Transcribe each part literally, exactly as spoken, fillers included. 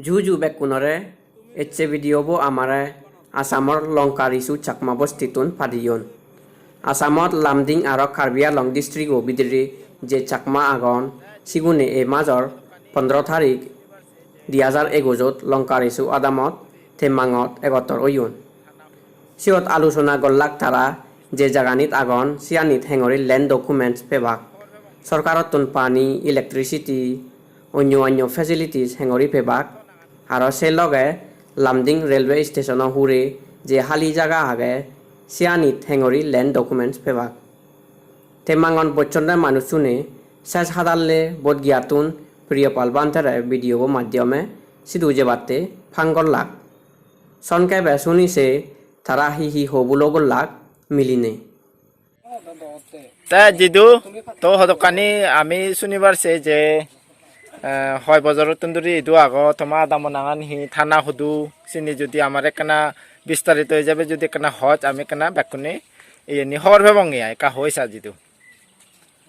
Ju ju bekkunore, ecche video bo amare Assamor Longkar Isu Chakma Bosti tun padeyon. Assamot Lumding aro Karbi Anglong district o bidire je Chakma agon, sigune ei major pondro tarik di hajar egojot Longkar Isu adamot Temmangot egottor oyon. Siyot alochona gollak tara je jaganit agon siyanit hengori land documents pebak, sorkarottun pani, electricity, onyo onyo facilities hengori pebak, aro se loge Lumding railway stationo hure je hali jaga age siyanit hengori land documents pebak. Temmangon bocchonde manuchchune sej hadalle Bodh Gayattun Priyopal Bhantere video bo maddhyome sidu jebatte phang gollak. Sonkebe suni se tara hi hi hobulo gollak milinei. Te jidu, to hodokkani ami sunibar se je, eh, hoi bojorottun duri idu ago, toma adamo nangan hi, thana hudu, sini judi amar ekkana bistarito hisabe judi ekkana hoj, ami ekkana bekkune iyeni hobor pebonge ai, ekka hoi sa jidu.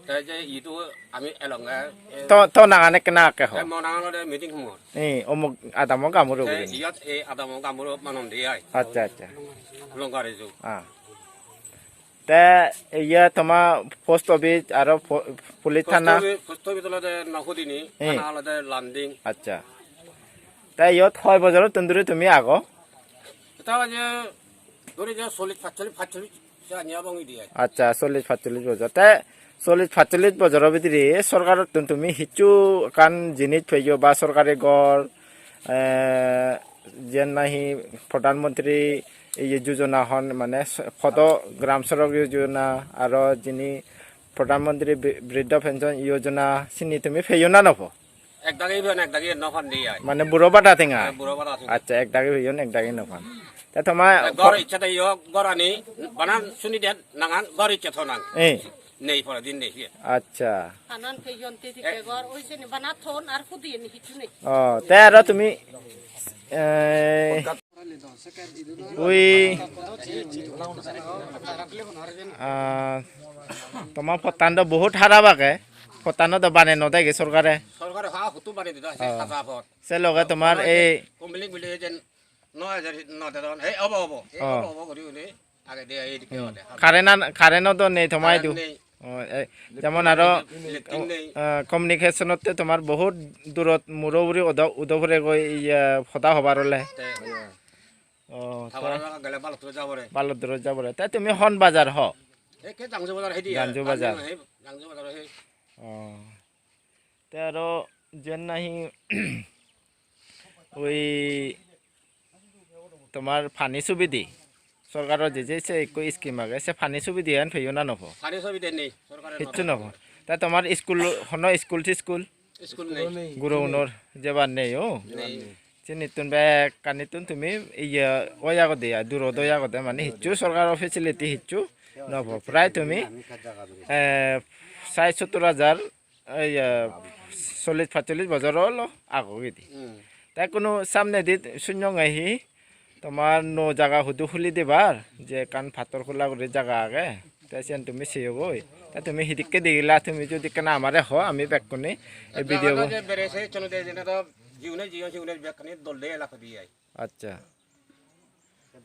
Te je idu ami elonge, e, To, to nangan ekkana akke ho. Te mo nangan olode Meeting Humor. Eh, omuk adamo gamuro Te gurinei. Iyot e adamo gamuro manonde ai. Accha, accha. Longkar Isu. Ah. Te iya toma post office aro po-, police Post thana. Office, post office olode Nohudini, Eh. Thana olode Lumding. Accha. Te iyot hoi bojorottun duri tumi ago? Eta je, duri je, chollish, pachchollish, pachchollish, se ani abong idi ai. Accha, chollish, pachchollish bojor. Te chollish, pachchollish bojoro bidire sorkarottun tumi hissu ekkan jinis peyo ba sorkari ghor, eh, jiyen nahi Pradhan Mantri iye yojona hon, mane s-, podo gram sorok yojona, aro jini Pradhan Mantri Bri-, Briddha Pension Yojona, sini tumi peyo na nopo? Ek dagi peyon, ek dagi no pan de ai. Mane buro bada tenga? Eh, buro bada tenga. Accha, ek dagi peyon, ek dagi no pan. Te toma Eh, gor icche de yo, gorani, banan suni de nangan, gor icche thonang. Eh. Nei pore din nei. Accha. Anan peyon te dikke gor, oi seni bana thon ar hudi ni hissu nei. Oh, te aro tumi, eh, ui, ah, toma pottan do bohut harap age. Pottan do bane no dege sorkare. Sorkare ha hutu bane dida, se Oh. Haja pot. Se loge tomar Oi, ei Kumbili bile jen no hajar no dedon. He obo obo. He Oh. obo obo guri guri. Age de ei dikke Hmm. ode. Current an, current o do nei toma Current idu. nei. Oh, eh, jemon aro, Electric nei. Eh, communication otte tomar bohut durot muro uri udo, udo pore goi iye hoda hobar ole. Te Oh, tower te o gele balot duro jabore. Balot duro jabore. Te tumi hon bazar ho? He ke Jangju bazar he di. Jangju bazar. He Jangju bazar he. Oh. Te aro jen nahi ui tomar pani subidi, sorkaro je je se ekko scheme age, se pani subidi an peyo na nopo? Pani subidi nei, sorkare Hissu no nopo. Ta tomar school, hono school tiskul? School nei. Guro unor jebar nei o? Nei. Sinittun bekkanittun tumi iye oi agode ai, durot oi agode, mane hissu sorkaro facility hissu nopo. Prai tumi, eh, sait sottur hajar, iye, chollish pachchollish bojor olo ago gidi. Hmm. Te hono samnedi sunnonge hi tomar nuo jaga hudu huli dibar, je ekkan pattor khula guri jaga age, te siyen tumi seyogoi. Te tumi hidikke degila, tumi judi ekkana amare ho, ami bekkune ei video bo. Jaga do je bere se cholo de jene do jiune jiune jiune bekkani dol de elak di ai. Accha.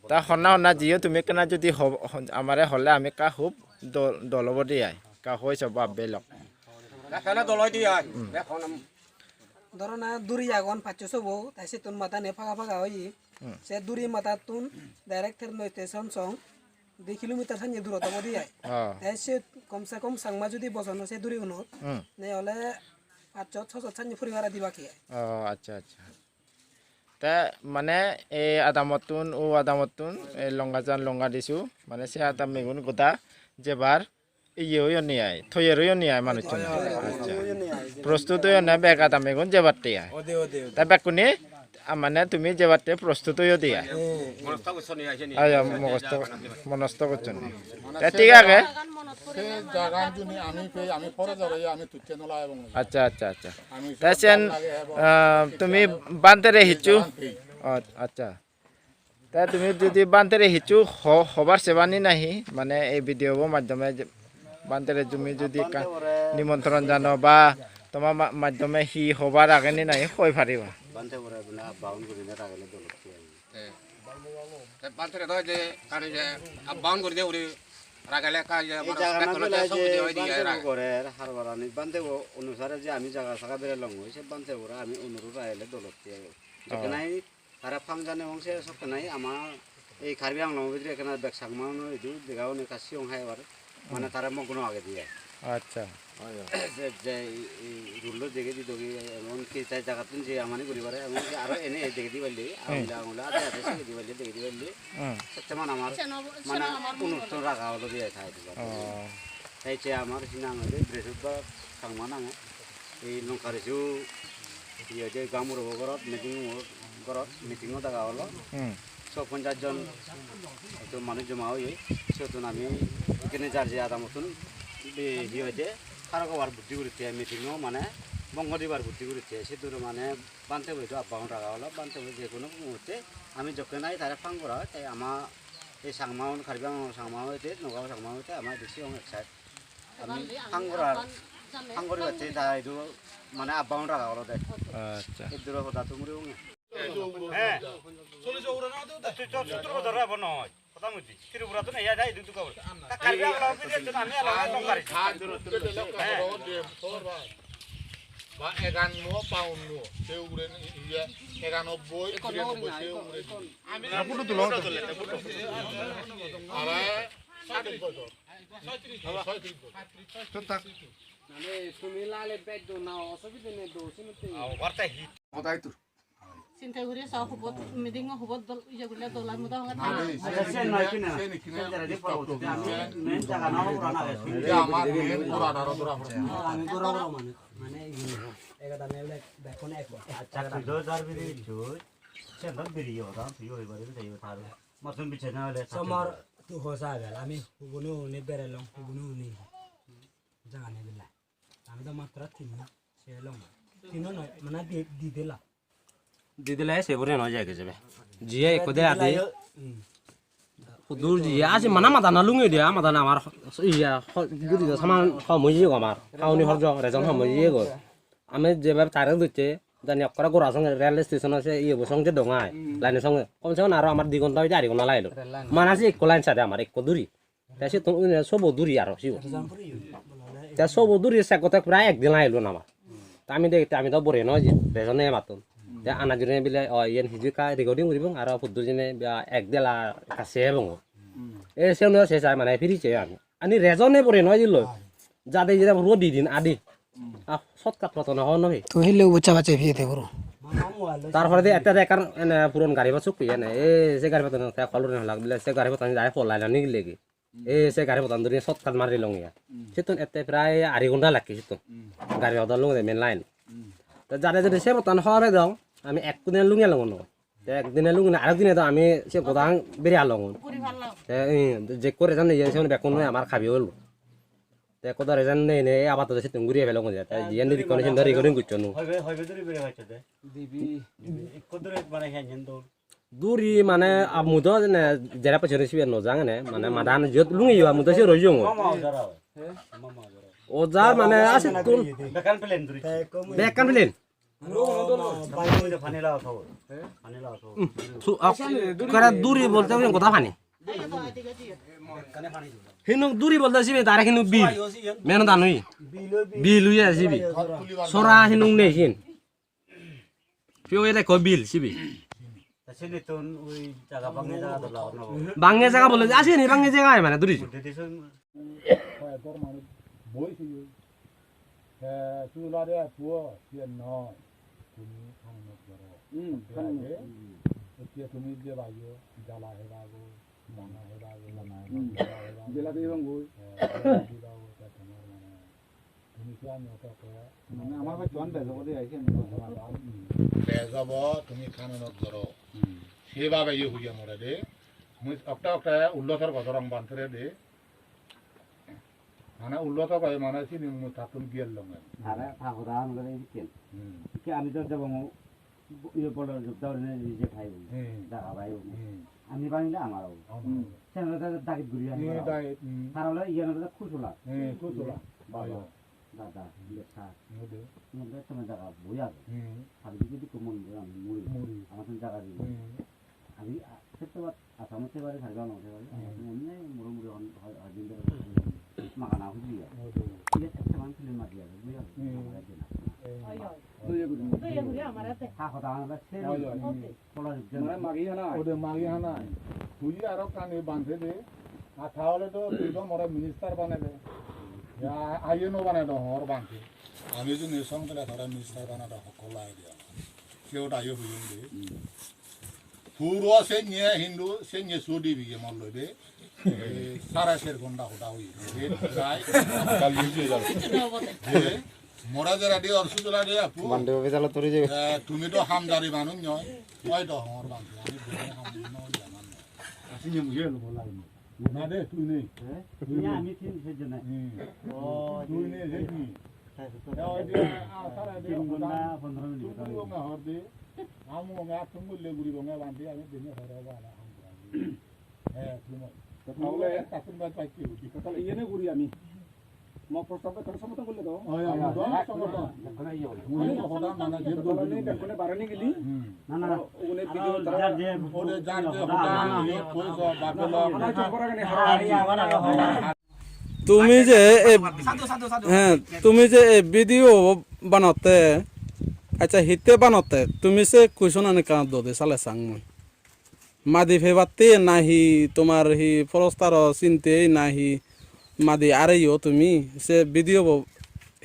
Ta honna honna jiyo tumi ekkana judi ho-, hon-, amare hole ami ekka hub dol, dol obo de ai. Ekka hoi so bab belok. Na kala dol oi di ai. Hmm. Be hon am- Dhoro na duri agon paccho sobo, te sittun mada ne phaga phaga oye. Hmm. Se duri madattun direct train station song dui kilometer sanye durot obo de ai. Oh. Te se kom se kom Changma judi bojono se duri unot, Hmm. ne ole paccho soso sanye puribar adi baki ai. Oh, accha, accha. Te mane ei adamottun, o adamottun, ei Longajan, Longa Disu, mane se adamigun goda jebar iye oyonne ai, toyar oyonne ai manuchchun. Accha. Prostut oyonne bek adamigun jebatte ai. Ode, ode, ode. Te bekkune, a, mane tumi jebatte prostut oyode ai. Hmm. Monosto gocchonne ai seni. Ayo, monosto, monosto gocchonne. Te thik age. Se jagan juni ami pei, ami pore jare ami tucche no lagebong. Accha, accha, accha. Ami Te sen, ah, tumi bhantere hissu? Oh, accha. Te tumi judi bhantere hissu ho-, hobar sebani nahi, mane ei video bo maddhome je, bhantere tumi judi ekka nimontron jano ba toma ma-, maddhome hi hobar age ni nahi hoi pariba. Bhante bore bole up down gurinei ragele dol otte ai. Te, te Bhante re do je, kani je, up down guri de uri ragele ka je, ei mane jagana bekkun bela je sobi de oi di Bhante ai bo ra. Gorer harbarani Bhante bo onusare je ami jaga saga berelong oi, se Bhante bore ami onurot ragele dol otte ai. Oh. Jekke nahi tara pang jane ong se sokke nahi ama ei Karbi Anglong bidire ekkena bek Changma uno idu dega one ekka siyong hai ebar. Mane tara mogno agede ai. Accha. Je, je, i, i, rullo jege di dogi, emon ki tai jagattun je amani guri pare, emon ki aro ene dege di palle, hmm, angule, angule, ade, ade sege di palle, dege di palle. Hmm. Sette mane amar, seno, mane seno amar mone onusthan raga olo di ai thai di palle. Oh. Tai je amar hinang ode Brihospotibare Changma nange. Ei Longkarisu, iye de gamuro gorot, meeting gorot, meeting o daga olo. Hmm. Sot ponchas jon ekko manuj joma oye, siyottun ami ekkene jar je adamottun be-, hi hoide, parok obar buddhi guritte, meeting-o mane bongo dibar buddhi guritte, sittun mane Bhante bo idu abbagun raga olo, Bhante bo je hono muhutte ami jokke nahi tare phang gora oi, te ama ei Changma-un, Karbi Anglong Changma oite, Nagaon Changma oite, ama idu siyong ek side. Ami phang gorar, phang goribatte ta idu mane abbagun raga olode. Accha. Idduro hoda tumuri unge. He. Tui to sottur bojor ebo noi. Hoda mujdi. Tripura to nei, ei duk duk gori. Ta Karbi Anglong bidire to ami aro Longkari. Ba eganno, baunno, se ugure iye, eganobboi, biranobboi, se ugure. Ami photo tulo. Are, soitris bojor. Soitris bojor. Mane, tumi lale bej do na, osubide nei do, sinotte. Hoda idu. Sinte guri so hubot, meeting o hubot dol, iye gule dol ar muda hongat. Accha, sen noi kina? Sen noi kina? Sen jara di paro, sen, sen. Main jaga na purana age. Ye amar main purana ro dora pore. Ami dora pore mane, mane, iye, ega dame bole bekkun ek. Accha, tui do jar biri choi. Sen do biri yo da, tui oi bari de yo tar. Matun bichana ole. Somar tu hosa bel, ami hubuni hubuni berelong, hubuni hubuni. Jagani bela. Ami do matro tinno, se elong. Tinno noi, mane di, di dela. Di dela se bore noi jai gejebe. Jiye ekko de adi. Hmm. Hudur jiye, aji mane madana lungi de, madana amar, iya, ho-, guri de saman hom oye go amar. Hauni horjo, rejon hom oye go. Ami jebe tare dutte, jani okkore gora songe rail station ase, iye bo songe dongai, line songe. Kom se kom aro amar di gonta oide ari gonta lagilo. Mane se ekko line sade amar ekko duri. Te sittun undi sobo duri aro sigun. Te sobo duri sekkotte prai ekdin lagilun amar. Te ami degi, te ami do bore noi je, rejon nei amattun. Te ana jurine bile, "O, iyen hiju ekka recording guribong, aro puddur jine ba ek dela ekka se ebong." E, se ono se sai mane firi se ami. Ani rejon nei bore noi jiloi. Jade jade puro di din adi. Ah, shortcut poto na hon noi. To hille ubo chaba chepi ete puro. Tar pore de ette de ekkan ene puron gari bot sukki ene. E, se gari bot te kolor ne halak bile se gari bot ani dai polai na nigille gi. E, se gari pottan duri shortcut marilong ya. Hmm. Settun ette prai ari ghonta lakke settun. Hmm. Gari hodor lungede main line. Hmm. Te jare jare se pottan hobor pedong, ami ek dine lungi elong no. Te ek dine lungi arek dine do ami se godang beri along. Te, eh, je kore jan ye se bekkun noi amar khabi olo. Te ekko dore jan nei nei abattun settun guri pelong de. Te jiyan diri kono sin dori guri gocchon no. Hoibe, hoibe duri beri gocchon de. Dibi. Dibi. Ekko duri mane hen hen dol. Duri mane, ah, mui do jene jera pojone sibe no jang ene, mane madan jiyot lungi yo, mui do se roi jong. Mama ojara oi. Mama ojara. Ojar mane asettun. Bekkan plain duri. Bekkan plain. Pani la oto. Pani la oto. Su, ah, kara duri bolte hoy goda pani. Hinung duri bolte sibe dare hinung bil. Meno danui. Bil uye sibe. Sora hinung nei hin. Piyo ele ko bil sibi. Ta sinittun ui jaga bange jaga dola ono. Bange jaga bole, ah, sini bange jaga ai mane duri. Didi sun. Koi tor mane boi siyo. He, sulare puo, siye no. Tumi khanno goro. Hmm, khanno. Etiye tumi je bayo, jala hebago, bana hebago, bana hebago, hmm, jala hebago. Jela de bang goi. He, jela hebago, ta tomar mane. Mane amar bacchuan bej obode ai siyen. Bej obo, tumi kanonot doro. Hmm. Sebabe ye huye more de. Mui okta okta ullo sor gojorong bantere de. Mane ullo sor goj mane sini mui tattun giyellong. Are ta hoda amare ikken. Hmm. Ikke ami do debong. Iye bolo jobda orine je thai bo. Hmm. Jaga bai bo. Hmm. Ami bangile amar obo. Amar obo. Sen ole dagit guri ani. Hmm, dagit, hmm. Tar ole iyan ole kusula. Hmm, kusula. Baba. Ayo. Dada, hmm, iye sir. Hmm, de. Iyan ole toma jaga boi age. Hmm. Abi jodi ko Mondir ami muri. Muri. Amattun jaga dibo. Hmm. Ami, a, settobat Assamot thei pari, Karbi Anglongot thei pari. Hmm. Amattun emni muro muri hon, hoi, hoi din dhore magana hudi diye. Hoi, hoi. Iye ekta man film madi age, bujhi paro? Hmm. Amare dena. Hmm. Hoi, hoi. Hoi, hoi. Hoi, hoi, amare de. Ha, hoda amare se. Hoi, hoi. Ote. Pola jibje. Mane magi hana. Ode magi hana. Tui aro kani bante de. Ar tahole to tui to more minister banebe. Ya, aye no bane do hor bante. Ami juni song tole tore minister bana do hokkol lai dia. Keu da yo huyung de. Puro senye Hindu, senye sudi biye mollo de. Eh, sare ser gonda hoda hoye. Ret rai. Kal yuje jal. Eh, mora jara de or sujula de apu. Bande be jalo tori je. Eh, tumi to hamdari manuj noi. Oi do hor bande. Ami bene ham no janan. Asi nyem je lo bola. Na de, tui nei. Eh? Tui nei. Ami tin se jone. Hmm. Oh, tui nei, je tui. Hai, hai, hai. Ya, oi de, ah, sare de, tin ghonta pondro minute. Tui ghonta hor de. Amu ghonta atum gulle guri ghonta bande, ami dene hore ba na ham. Eh, tui nei. Tahole, tatum ba pai ki. Tahole iyene guri ami. Mo prostabe tara somoton golle do. Oi, oi, oi, somoton. Mui hoda mane je dol dol. Bekkune barani gili. Hmm. Na, na. Ugune video tara. Jar je, jar je hoda, iye koi so, bape lo. Tumi je e, sadhu, sadhu, sadhu. He, tumi je e video banotte, accha, hitte banotte, tumi se question ani ekka dode sale sang mui. Madi pebatte nahi tomar hi forestaro sinte nahi madi areyo tumi se video bo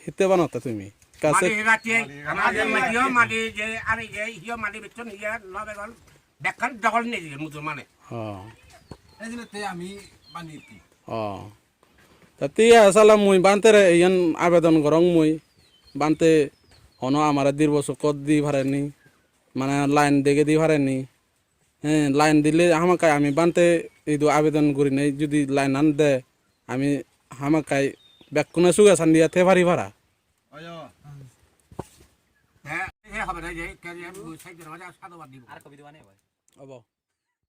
hitte banotte tumi? Ka se madi pebatte, madi, madi, madi je are je hiyo madi bichon hiyo no begon bekkan dogol nei je mujo mane. Oh. Ejine te ami baniti. Oh. Ta tiya sala mui bante re iyan abedon gorong mui. Bante hono amare dirbo sokko di pareni. Mane line dege di pareni. He, line dile hamakkai ami bante idu abedon gurinei judi line an de, ami hamakkai bekkune suge sandiya thei pari para. Oyo. He, he hobe na je, ke je, sai jora maja sado bad dibo. Ar ko video bane bhai. Obo.